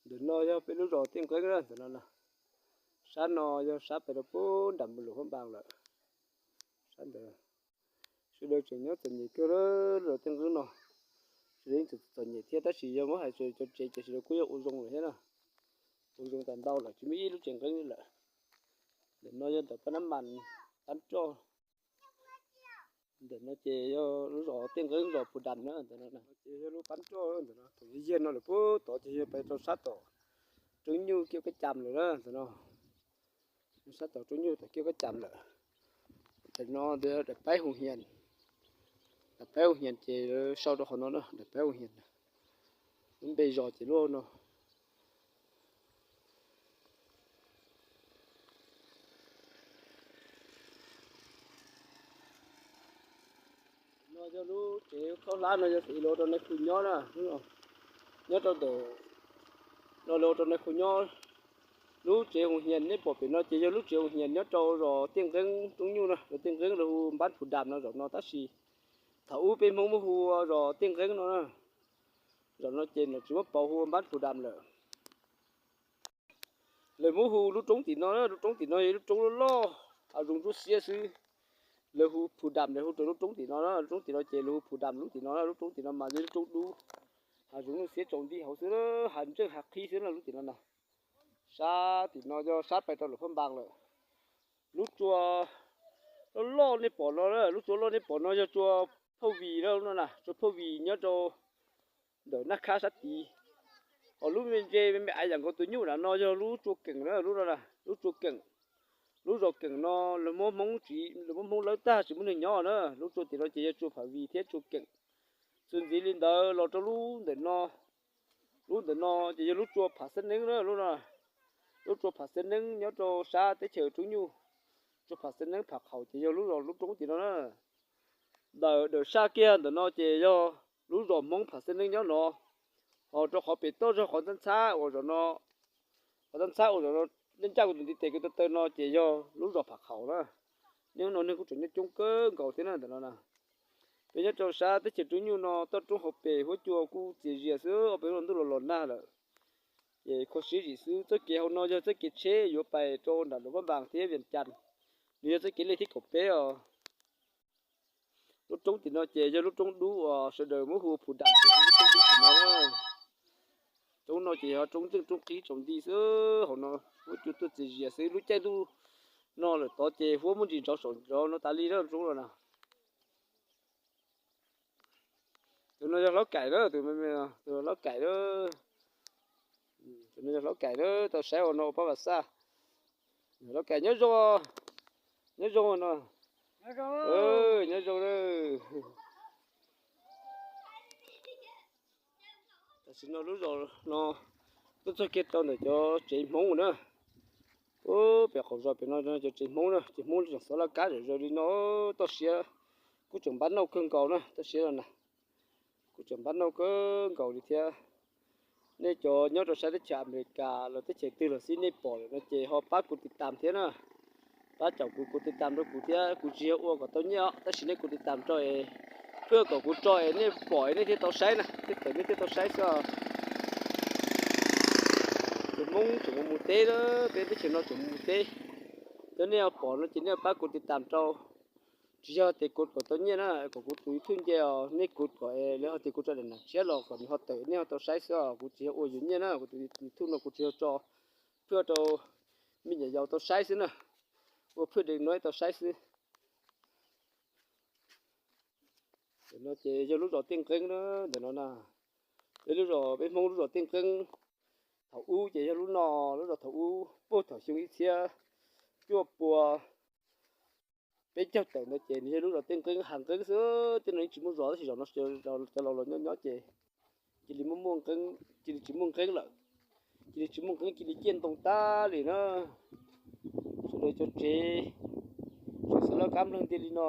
Ntawm no yog peb lub zos Tiaj Nqeeb na, ntawm no na. Sab no yog sab pem rau pem nram Mus Lus Phab Npas lawm. Sab ntawd sawv daws tseem nyob txom nyem kawg, lub zos Tiaj Nqeeb no sawv daws yeej txom nyem thiab, tab sis yog muab hais cov tsev ces sawv daws kuj yog ua zoo lawm thiab na. Ua zoo tas ntau lawm, tsis muaj ib lub tsev nqeeb lawm. Ntawm no yog ntawm pab nab mas, pab roj. Ntawm no ces yog lub zos Tiaj Nqeeb, zos Phu Dam na, ntawm no ces yog lub pab roj ntawm no, thaum yog yag no lawm puag tod ces yog pem rau sab tom Roob Nyuj Kiab Kab Cam lawm na, ntawm no. Sab tom Roob Nyuj tom Kiab Kab Cam lawm. Ntawm no daim paib Hu Hias, daim paib Hu Hias ces sau rau qhov no na, daim paib Hu Hias. Lub npe zos ces lub no. No yog lub tsev khaub hlab no yog thaum ub los rau nais khu nyob na, nyob rau ntawm, no los rau nais khu nyob. Lub tsev Hu Hias nej pom pem no ces yog lub tsev Hu Hias nyob rau zos Tiaj Nqeeb Roob Nyuj na, zos Tiaj Nqeeb lawv hu Npab Phu Dam no zaum no, tab sis thaum ub peb Hmoob muab hu ua zos Tiaj Nqeeb no na. Zaum no ces lawv tsis muab pauv hu ua Npab Phu Dam lawm. Lawv muab hu lub roob tim no, lub roob tim no yog lub roob loj loj, hav zoov ntsuab xiab xwb. Lawv hu Phu Dam, lawv hu rau lub roob tim no, lub roob tim no ces lawv hu Phu Dam lub tim no, lub roob tim no mas yog lub roob dub, hav zoov ntsuab xiab tsaus nti hauv xwb, hav ntseej hav qhib xwb na lub tim no na. Sab tim no yog sab pem rau Lus Phab Npas lawm. Lub tsua loj loj nej pom no, lub tsua loj nej pom no yog tsua Phauj Vim na, lub no na, tsua Phauj Vim nyob rau ntawm Naj Khab sab tid. Ho lub me ntse me me ais yam nkaus tus nyuj na no yog lub tsua Keem na, lub no na, lub tsua Keem. Lub zos Keem no lawv muab Hmoob tsiv, lawv muab Hmoob lawb tag tsis muaj neeg nyob na, lub tsua tim no ces yog tsua Pham Vim thiab tsua Keem. Txuas ntxiv li ntawd los rau lub ntawm no, lub ntawm no ces yog lub tsua Pham Xeeb Neeb na, lub no, lub tsua Pham Xeeb Neeb nyob rau sab teb chaws Roob Nyuj. Tsua Pham Xeeb Neeb Pham Qhaum ces yog lub zos lub roob tim no na. Ntawm, ntawm sab kiag ntawm no ces yog lub zos Hmoob Pham Xeeb Neeb nyob no. Ho rau qhov pem toj zog qhov ntxhab ntxhab uas zaum no, qhov ntxhab ntxhab uas zaum no nej ncaj kuv tus ntiv tes kuv taw taw no ces yog lub zos Pham Qhaum na. Nyob no neeg kuj tseem nyob coob kawg nkaus thiab na ntawm no na. Peb nyob rau sab teb chaws Roob Nyuj no toj roob hauv pes huab cua kuj txias zias xwb, peb los ntuj los los nag lawm. Ces kho siab zim xwb, txoj kev hauv no yog txoj kev tsheb yuav pais rau nram Luam Phab Npas thiab Vias Cas. Nws yog txoj kev lej thib kaum peb os. Lub roob tim no ces yog lub roob dub uas sawv daws muab hu Phu Dam ces yog lub roob dub tim no. Roob no ces yog roob ntseej roob qhib tsaus nti xwb, hauv no huab cua tuaj txias zias xwb, lub caij ntuj no lawm tod ces huab muaj ntsis ntsauv saum ntsov no tas li na roob no na. Tus no yog Hlaub Kaim na, tus me me no, tus Hlaub Kaim na. Tus no yog Hlaub Kaim na, tau saib ua no ua pab Vam Xaj. Hlaub Kaim nyob zoo, nyob zoo no. Nyob zoo na. Tam sim no lub zos no tuaj txog kiag rau ntawm cov tsev Hmoob na. Ub, pem qaum zos pem no cov tsev Hmoob na, tsev Hmoob tseem xov laj kab zom zaws li no, toj siab kuj tseem npab nauj kawg nkaus na, toj siab no na. Kuj tseem npab nauj kawg nkaus li thiab. Nej cov nyob rau sab teb chaws Amelikas los teb chaws twg los xij, nej pom lawm no ces ho pab kuv tiv tam thiab na. Pab caum kuv, kuv tiv tam rau kuv thiab, kuv tsis yog ua kom tau nyiaj os, tab sis nej kuv tiv tam rau es, pab kom kuv tso es nej pom es nej thiaj tau saib na, thiaj tawm nej thiaj tau saib xwb os. Cov Hmoob tseem mus mus teb, peb teb chaws no tseem mus mus teb. Cov nej pom no ces nej pab kuv tiv tam rau. Tsis yog tias kuv kom tau nyiaj na, kom kuv tus YouTube nce os, nej kuv kom es lawv ho tias kuv tso daim nram tshiab los kom nws ho tawm nej ho tau saib xwb os, kuv tsis yog ua yuav nyiaj na, kuv tus YouTube no kuv tsis yog tso phwj rau me nyuam yaus tau saib xwb na, ua phwj deev no tau saib xwb. Ntawm no ces yog lub zos Tiaj Nqeeb na, ntawm no na, peb lub zos, peb Hmoob lub zos Tiaj Nqeeb. Thaum ub ces yog lub no, lub zos thaum ub puag thaum xyoo ib txhiab cuaj pua peb caug tawm ntawd ces nws yog lub zos Tiaj Nqeeb, hav nqeeb xwb, tej no yeej tsis muaj zos tab sis zaum no cov laus los nyob nyob ces cia li muaj muaj nqeeb, cia li tsis muaj nqeeb lawm, cia li tsis muaj nqeeb, cia li ciaj ntoo tag li na. Sawv daws cov tsev tseem xov laj kab npleeg ntiag li no,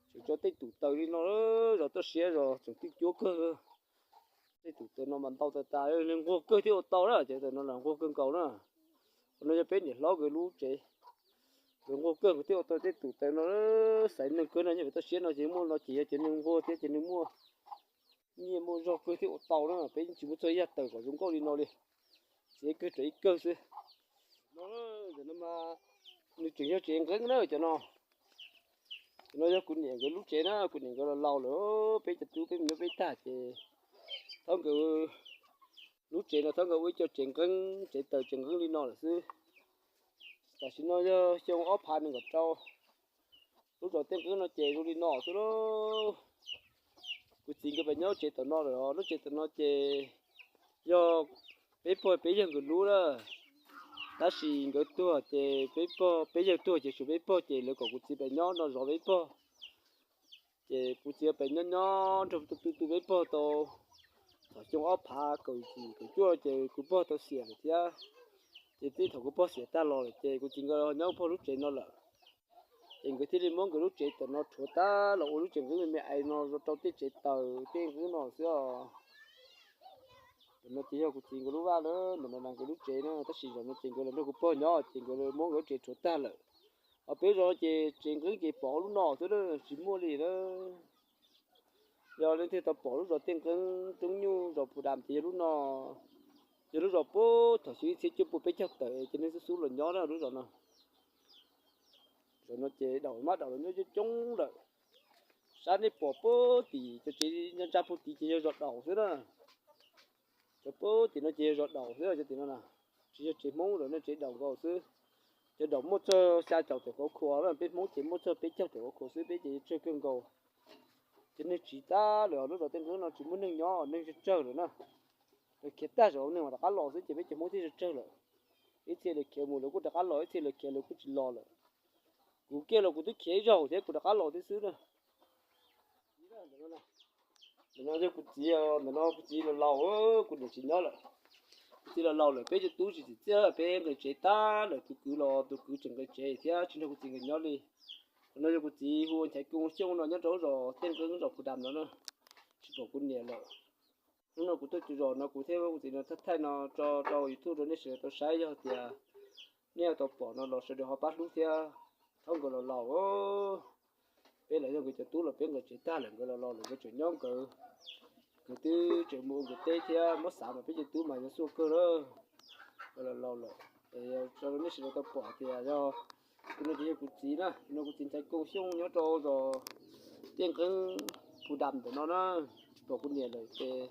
tseem tso tej tus taws li no, zos toj siab zos tseem twj cuab kawg. Tej tus taws no mas ntau tas tas, nquag kawg thiaj ua tau na, cov taws no los nquag kawg nkaus na. Qhov no yog peb niam hlob nkawd lub tsev, nkawd nquag kawg nkawd thiaj ua tau tej tus taws no, xaiv neeg kawg no, nyob pem toj siab no ces muaj no ces yog cov neeg nquag thiab ces nws muaj Nyiaj muaj zog kawg thiaj ua tau na, peb tsis muaj txog ib yam tawm kom zoo nkauj li no li. Txiav kawg rau ib kawg xwb. No, cov no mas nws tseem yog tsev nqeeb na cov no. Cov no yog kuv niam nkawd lub tsev na, kuv niam nkawd laus laus lawm, peb cov tub peb mus nyob peb tag ces thov nkawd lub tsev no thov nkawd ua ib co tsev nqeeb tsev taws tsev nqeeb li no lawm xwb. Tam sim no yog xyoo ob phav nees nkaum rau. Lub zos Tiaj Nqeeb no ces zoo li no xwb lauj. Kuv txiv nkawd pem nyob tsev tom no lawm os. Lub tsev tom no ces yog peb pog peb yawg nkawd lub na. Tab sis nkawd tuag ces peb pog peb yawg tuag ces tshuav peb pog ces lawv kom kuv txiv pem nyob no zov peb pog. Ces kuv txiv pem nyob nyob nrog tu tu peb pog tau thaum xyoo ob phav kaum yim kaum cuaj ces kuv pog tau xiam lawm thiab. Ces txij thaum kuv pog xiam tag los lawm ces kuv txiv nkawd nyob pog lub tsev no lawm. Ces nkawd thiaj li muab nkawd lub tsev tom no rhuav tag los ua lub tsev nqeeb me me ais no rau tej tsev taws tej nqeeb no xwb os. Ntawm no ces yog kuv txiv nkawd lub vaj na, ntawm no nkawd lub tsev na, tab sis zaum no ces nkawd los nrog kuv pog nyob ces nkawd muab nkawd lub tsev rhuav tag lawm. Ho peb zos no ces tsev nqeeb ces pom lub no xwb na, tsis muaj li na. Yog leej twg tau pom lub zos Tiaj Nqeeb Roob Nyuj zos Phu Dam ces yog lub no, yog lub zos puag thaum xyoo ib txhiab cuaj pua peb caug tawm ces neeg xub xub los nyob na lub zos no. Zos no ces daum mab daum los nyob coob coob lawm. Sab nej pom puag tim cov tsev ntsa ntsa puag tim ces yog zos daum xwb na. Cov puag tim no ces yog zos daum xwb, cov tim no na, tsis yog tsev Hmoob lawm, nej tsev daum nkaus xwb. Cov daum muaj txog xya caum tawm kauv khua na, peb Hmoob ces muaj txog peb caug tawm kauv khua xwb, peb ces tsawg kawg nkaus. Ces neeg tsiv tag lawm, lub zos Tiaj Nqeeb no tsis muaj neeg nyob, neeg tsawg tsawg lawm na. Lawv khiav tag saum neeg mas rov qab los xwb ces peb cov Hmoob thiaj tsawg tsawg lawm. Ib txhia lawv khiav mus lawv kuj rov qab los, ib txhia lawv khiav lawv kuj tsis los lawm. Kuv kiag los kuv twb khiav ib zaug thiab kuv rov qab los thiab xwb na. Ntawm no yog kuv txiv, ntawm no kuv txiv laus laus, kuv niam tsis nyob lawm. Kuv txiv laus laus lawm, peb cov tub tsis txim txiaj, peb nqis tsev tag lawm, tus kwv los tus kwv tseem nqis tsev thiab tsis nrog kuv txiv nkawd nyob li. Qhov no yog kuv txiv hu ua Nchaiv Koob Xyooj no nyob rau zos Tiaj Nqeeb zos Phu Dam no na, tsis pom kuv niam lawm. Hnub no kuv tuaj cov zos no kuv thiaj muab kuv txiv no thaij thaij no tso rau YouTube rau nej sawv daws tau saib, yog tias nej tau pom no los sawv daws ho pab hlub thiab. Thaum nkawd laus laus, peb los yog nkawd cov tub los peb nqis tsev tag lawm, nkawd laus laus lawm nkawd tseem nyob nkawd, nkawd twb tseem mus ua nkawd teb thiab, muab xav mas peb cov tub mas yog xuaj kawg na. Nkawd laus laus lawm, es tso rau nej sawv daws tau pom tias yog, tus no ces yog kuv txiv na, tus no kuv txiv Nchaiv Koob Xyooj nyob rau zos Tiaj Nqeeb Phu Dam ntawm no na. Tsis pom kuv niam lawm ces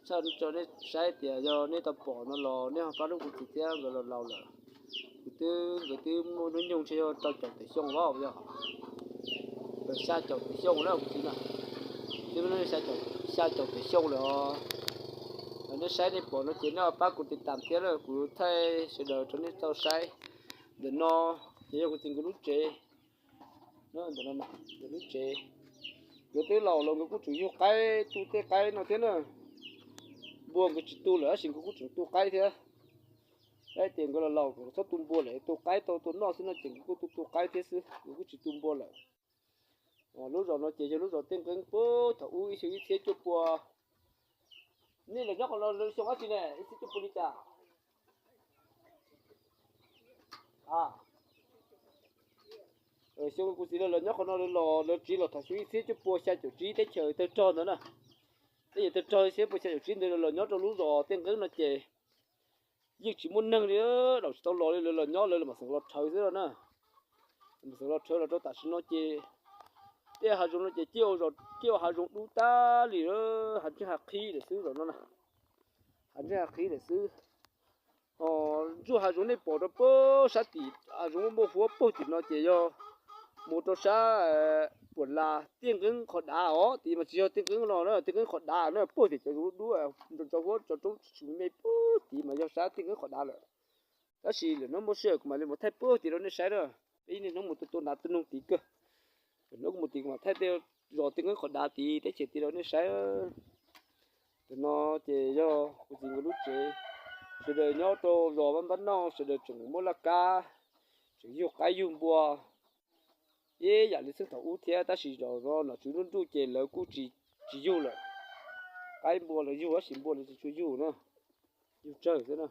tshaj tso nej saib tias yog nej tau pom no los nej ho pab hlub kuv txiv thiab, nkawd laus laus lawm. Kuv twb, nkawd twb muaj hnub nyoog ntshe yog rau caum tawm xyoo los yog, xya caum tawm xyoo na kuv txiv na. Twb muaj hnub nyoog xya caum tawm xyoo lawm os. Nej saib nej pom no ces nej ho pab kuv tiv tam thiab na, kuv thaij sawv daws rau nej tau saib. Ntawm no ces yog kuv txiv nkawd lub tsev. Ntawm no nkawd lub tsev, nkawd twb laus los nkawd kuj tseem yug qaib tu tej qaib no thiab na. Npua nkawd tsis tu lawm tab sis nkawd kuj tseem tu qaib thiab. Hais tias nkawd laus laus txhob tu npua lawm, tu qaib tau tua noj xwb no ces nkawd kuj tu tu qaib thiab xwb, nkawd kuj tsis tu npua lawm. Lub zos no ces yog lub zos Tiaj Nqeeb puag thaum ub ib xyoo ib txhiab cuaj pua. Nej los nyob qhov no xyoo dab tsi ne, ib txhiab cuaj pua li cas? Xyoo kuv txiv lawv los nyob qhov no, lawv los lawv tsiv los thaum xyoo ib txhiab cuaj pua xya caum tsib, teb chaws tawg rog ntawd na. Teb chaws tawg rog ib txhiab pua xya caum tsib ntawd lawv los nyob rau lub zos Tiaj Nqeeb no ces yeej tsis muaj neeg li, daus tsis tau los li, lawv los nyob lawv mam xeem los rhawv xwb na. Mam xeem los rhawv los rau tam sim no ces tej hav zoov no ces ciaj ua hav zoov dub tag li, hav ntseej hav qhib lawm xwb los no. Hav ntseej hav qhib lawm xwb. Ntsuj hav zoov nej pom rau puag sab tim hav zoov muaj huab puag tim no ces yog mus rau sab Puam Las Tiaj Nqeeb qhov dav os, tim mas tsis yog Tiaj Nqeeb no na, Tiaj Nqeeb qhov dav na, puag tim cov zoov dub, ntso huab tso roob tsis me puag tim mas yog sab Tiaj Nqeeb qhov dav lawm. Tab sis lwm hnub muaj sij hawm kuv mam li mus thaij puag tim rau nej saib na. Peb niaj hnub mus tua tua nas tua noog tid kawg. Lwm hnub kuv mus tid kuv mam thaij tej zos Tiaj Nqeeb qhov dav tid teb chaws tid rau nej saib. Tam no ces yog kuv txiv nkawd lub tsev, sawv daws nyob rau zos Vaj Npab Nauj sawv daws tseem muaj laj kab, tseem yug qaib yug npua. Ib yam li txheej thaum ub thiab tab sis zaum no nom tswv nruj nruj ces lawv kuj tsis, tsis yug lawm. Qaib npua lawv yug tab sis npua lawv tsis tshua yug na, yug tsawg xwb na.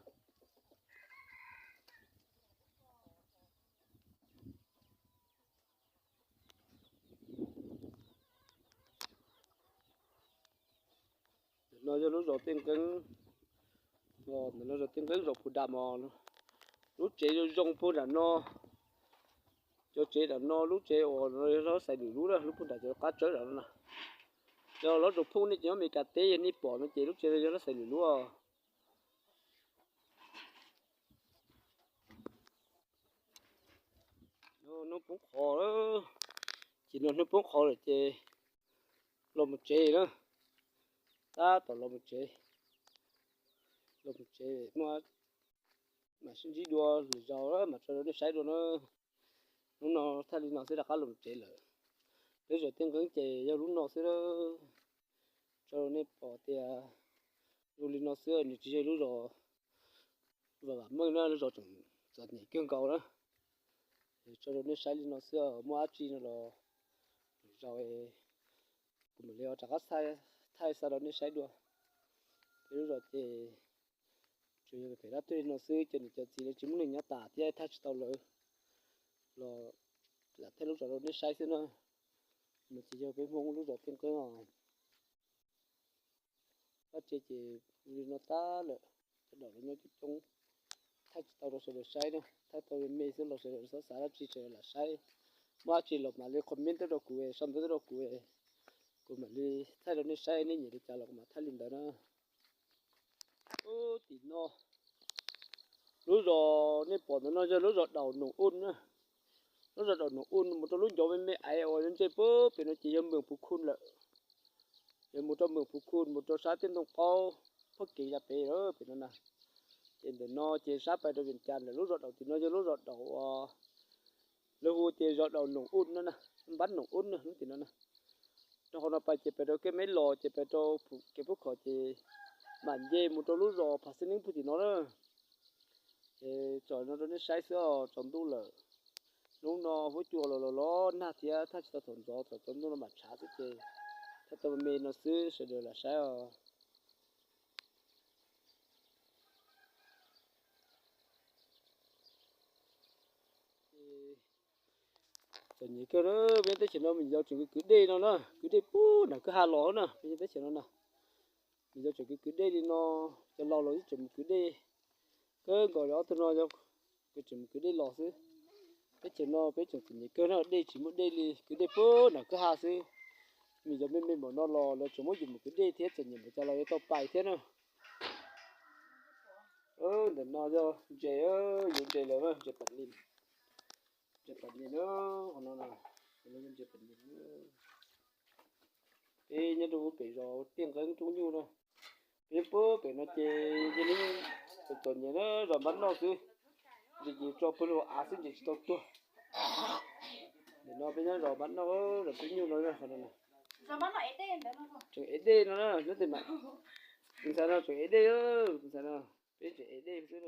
No yog lub zos Tiaj Nqeeb, ntawm no zos Tiaj Nqeeb zos Phu Dam os. Lub tsev zoo zoo puag nram no, cov tsev nram no lub tsev uas no yog lub xais lwm lub na, lub puag nram cov qab tsawb nram no na. Yog lub zos Phooj nej cov Amelikas teb yog nej pom no ces lub tsev no yog lub xais lwm lub. Hnub poob qho, ces no hnub poob qho lawm ces los mus tsev na, tab tom los mus tsev, los mus tsev, mam sib ntsib dua lwm zaus mam tso rau nej saib dua na. Hnub no thaij li no xwb rov qab los mus tsev lawm. Lub zos Tiaj Nqeeb ces yog lub no xwb, tso rau nej pom tias zoo li no xwb, nws tsis yog lub zos vam vam meej na, lub zos tseem txom nyem kawg nkaus na. Tso rau nej saib li no xwb, muaj dab tsi no los lwm zaus kuv mam li rov qab thaij xa rau nej saib dua. Peb lub zos ces tsuas yog pem dab tuag li no xwb, cov niam cov txiv lawv tsis muaj neeg nyob tas thiab thaij tsis tau lawv los lam thaij lub zos rau nej saib xwb na. Mas tsis yog peb Hmoob lub zos Tiaj Nqeeb os. Pab tsev ces li no tag lawm, cov daum los nyob coob coob, thaij tsis tau rau sawv daws saib na, thaij tau me xwb los sawv daws txhob xav dab tsi, sawv daws lam saib. Muaj dab tsi los mam li comment tuaj rau kuv, sau ntawv tuaj rau kuv, kuv mam li thaij rau nej saib, nej nyiam li cas los kuv mam thaij li ntawd na. Ub, tim no lub zos nej pom ntawm no yog lub zos Daum Noom Ub na. Lub zos Daum Noom Ub mus rau lub ncov me me aiv uas ntsej pem no ces yog Moos Phuv Khu lawm. Yog mus rau Moos Phuv Khu, mus rau sab Tiaj Ntoo Qaub, Phab Kev yav pem lawm pem no na. Ces ntawm no ces sab pais rau Vias Cas lawm. Lub zos Daum tim no yog lub zos Daum uas lawv hu tias zos Daum Noom Ub no na, Npab Noom Ub na, lub tim no na. Rau qhov no pais ces pais rau Kej Meb Los, ces pais rau Kev Pub Khom ces mam nce mus rau lub zos Phav Xeeb Neeb puag tim no na. Ces tsom no rau nej saib xwb os, tsaus ntuj lawm. Hnub no huab cua los los los nag thiab thaij tsis tau thaum ntxov, thaum tsaus ntuj no mam tshav xwb ces thaij tau me me no xwb, sawv daws lam saib os. Txom nyem kawg, peb teb chaws no me nyuam yaus tseem kwv kwv dej no na, kwv dej puag nram kwj ha los na, peb teb chaws no na. Me nyuam yaus tseem kwv kwv dej li no, cov laus los yeej tseem mus kwv dej. Kawg nkaus li ob tug no yog tseem mus kwv dej los xwb. Teb chaws no peb tseem txom nyem kawg na, dej tsis muaj dej li, kwv dej puag nram kwj ha xwb. Me nyuam yaus me me npaum no los lawv tseem muab yus mus kwv dej thiab, txom nyem npaum cas los yuav tau pais thiab na. Ntawm no yog ntses, yuav ntses lawm, ntses pam nis, ntses pam nis na, qhov no, ntses pam nis. Peb nyob rau pem zos Tiaj Nqeeb Roob Nyuj na. Peb puag pem no ces yog txom nyem na, zos Npab Noj xwb, ntses ces tso pawg lug av xwb, ntses tsis tau tuag. Nim no peb nyob zos Npab Noj, zos Roob Nyuj no, qhov no tseem ev dej no na, nyob tej mam, tus ntxhais no tseem ev dej, tus ntxhais no, peb tseem ev dej xwb.